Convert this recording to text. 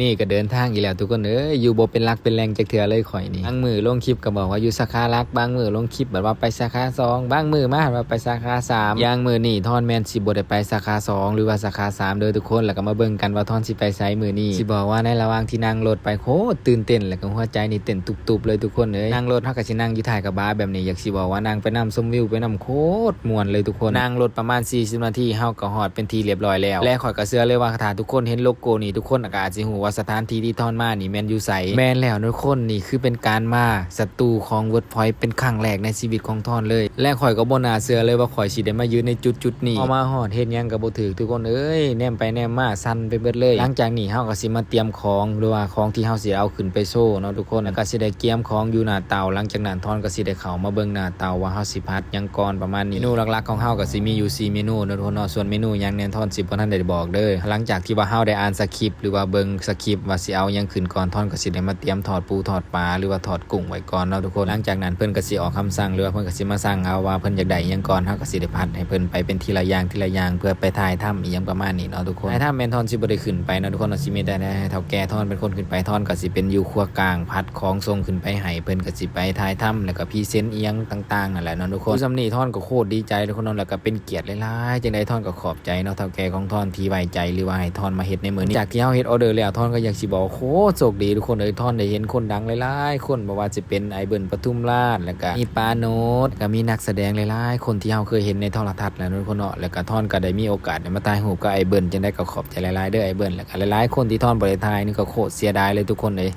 ນີ້ກໍເດີນທາງອີກແລ້ວທຸກຄົນເອີຍ ຢູ່ບໍ່ເປັນຫຼັກເປັນແຫຼ່ງຈັກເທື່ອເລີຍຂ້ອຍນີ້. ບາງມື້ລົງຄລິບກໍບອກວ່າຢູ່ສາຂາຫຼັກ, ບາງມື້ລົງຄລິບບັດວ່າໄປສາຂາສອງ, ບາງມື້ມາບັດວ່າໄປສາຂາສາມ. ຢ່າງມື້ນີ້ທອນແມ່ນຊິບໍ່ໄດ້ໄປສາຂາສອງ ຫຼືວ່າສາຂາສາມເດີທຸກຄົນ. ແລ້ວກໍມາເບິ່ງກັນວ່າທອນຊິໄປໃສມື້ນີ້. ຊິບອກວ່າໃນລະຫວ່າງທີ່ນັ່ງລົດໄປ ໂຄດຕື່ນເຕັ້ນ ແລ້ວກໍຫົວໃຈນີ້ເຕັ້ນຕຸບໆເລີຍທຸກຄົນເອີຍ. ນັ່ງລົດເຮົາກໍຊິນັ່ງຢູ່ທ້າຍກະບະແບບນີ້, ຢາກຊິບອກວ່ານັ່ງໄປນຳ ຊົມວິວໄປນຳ ໂຄດມ່ວນເລີຍທຸກຄົນ. ນັ່ງລົດປະມານສີ່ສິບນາທີ ເຮົາກໍຮອດເປັນທີ່ລຽບຮ້ອຍແລ້ວ ແລະ ຂ້ອຍກໍເຊື່ອເລີຍວ່າຖ້າທຸກຄົນເຫັນໂລໂກ້ນີ້ ທຸກຄົນກໍອາດຊິຮູ້ວ່າສະຖານທີ່ທີ່ທອນມານີ້ແມ່ນຢູ່ໃສ. ແມ່ນແລ້ວທຸກຄົນ, ນີ້ຄືເປັນການມາສະຕູຂອງ WordPoint ເປັນຄັ້ງແລກໃນຊີວິດຂອງທອນເລີຍ ແລະ ຂ້ອຍກໍບໍ່ໜ້າເຊື່ອເລີຍວ່າຂ້ອຍຊິໄດ້ມາຢືນໃນຈຸດຈຸດນີ້. ພໍມາຮອດເຮັດຫຍັງກໍບໍ່ຖືກທຸກຄົນເອີຍ, ແນມໄປແນມມາສັ່ນໄປເບິດເລີຍ. ຫຼັງຈາກນີ້ເຮົາກໍຊິມາຕຽມຂອງ ຫຼືວ່າຂອງທີ່ເຮົາຊິເອົາຂຶ້ນໄປໂຊເນາະທຸກຄົນ, ແລ້ວກໍຊິໄດ້ກຽມຂອງຢູ່ໜ້າເຕົາ. ຫຼັງຈາກນັ້ນທອນກໍຊິໄດ້ເຂົ້າມາເບິ່ງໜ້າເຕົາວ່າເຮົາຊິຜັດຫຍັງກ່ອນປະມານນີ້. ເມນູຫຼັກໆຂອງເຮົາກໍຊິມີຢູ່ສີ່ເມນູເນາະທຸກຄົນເນາະ, ສ່ວນເມນູຫຍັງແນ່ທອນຊິບໍ່ທັນໄດ້ບອກເດີ. ຫຼັງຈາກທີ່ວ່າເຮົາໄດ້ອ່ານສະຄຣິບ ຫຼືວ່າເບິ່ງສະຄຣິບວ່າຊິເອົາຫຍັງຂຶ້ນກ່ອນ, ທອນກໍຊິໄດ້ມາຕຽມທອດປູທອດປາ ຫຼືວ່າທອດກຸ້ງໄວ້ ກ່ອນເນາະທຸກຄົນ. ຫຼັງຈາກນັ້ນເພິ່ນກໍຊິອອກຄຳສັ່ງ ຫຼືວ່າເພິ່ນກໍຊິມາສັ່ງເອົາວ່າເພິ່ນຢາກໄດ້ຫຍັງກ່ອນ, ເຮົາກໍຊິໄດ້ຜັດໃຫ້ເພິ່ນໄປເປັນທີລະຢ່າງ ທີລະຢ່າງ ເພື່ອໄປຖ່າຍທຳອີ່ຫຍັງປະມານນີ້ເນາະທຸກຄົນ. ຖ່າຍທຳແມ່ນທອນຊິບໍ່ໄດ້ຂຶ້ນໄປເນາະທຸກຄົນເນາະ, ຊິມີແຕ່ໃຫ້ເຖົ້າແກ່ທອນເປັນຄົນຂຶ້ນໄປ. ທອນກໍຊິເປັນຢູ່ຄົວກາງ ຜັດຂອງສົ່ງຂຶ້ນໄປໃຫ້, ເພິ່ນກໍຊິໄປຖ່າຍທຳ ແລ້ວກໍພຣີເຊັນອີ່ຫຍັງຕ່າງໆນັ້ນແຫຼະເນາະທຸກຄົນ. ຢູ່ສ່ຳນີ້ທອນກໍໂຄດດີໃຈທຸກຄົນເນາະ, ແລ້ວກໍເປັນກຽດຫຼາຍໆ. ຈັ່ງໃດທອນກໍຂອບໃຈເນາະ ເຖົ້າແກ່ຂອງທອນທີ່ໄວ້ໃຈ ຫຼືວ່າໃຫ້ທອນມາເຮັດໃນມື້ນີ້. ຈາກທີ່ເຮົາເຮັດອໍເດີແລ້ວ ທອນກໍຢາກຊິບອກໂຄດໂຊກດີທຸກຄົນເອີຍ, ທອນໄດ້ເຫັນຄົນດັງຫຼາຍໆຄົນ ບໍ່ວ່າຈະເປັນອ້າຍເບິ້ນ ປະທຸມລາດ ແລ້ວກໍມີປາໂນດ ແລ້ວກໍມີນັກສະແດງຫຼາຍໆຄົນທີ່ເຮົາເຄີຍເຫັນໃນໂທລະທັດແລ້ວເນາະທຸກຄົນເນເນາະ. ແລ້ວກໍທອນກໍໄດ້ມີໂອກາດໄດ້ມາຖ່າຍຮູບກັບອ້າຍເບິ້ນ, ຈັ່ງໃດກໍຂອບໃຈຫຼາຍໆເດີອ້າຍເບິ້ນ. ແລ້ວກໍຫຼາຍໆຄົນທີ່ທອນບໍ່ໄດ້ຖ່າຍນີ້ກໍໂຄດເສຍດາຍເລີຍທຸກຄົນເອີຍ.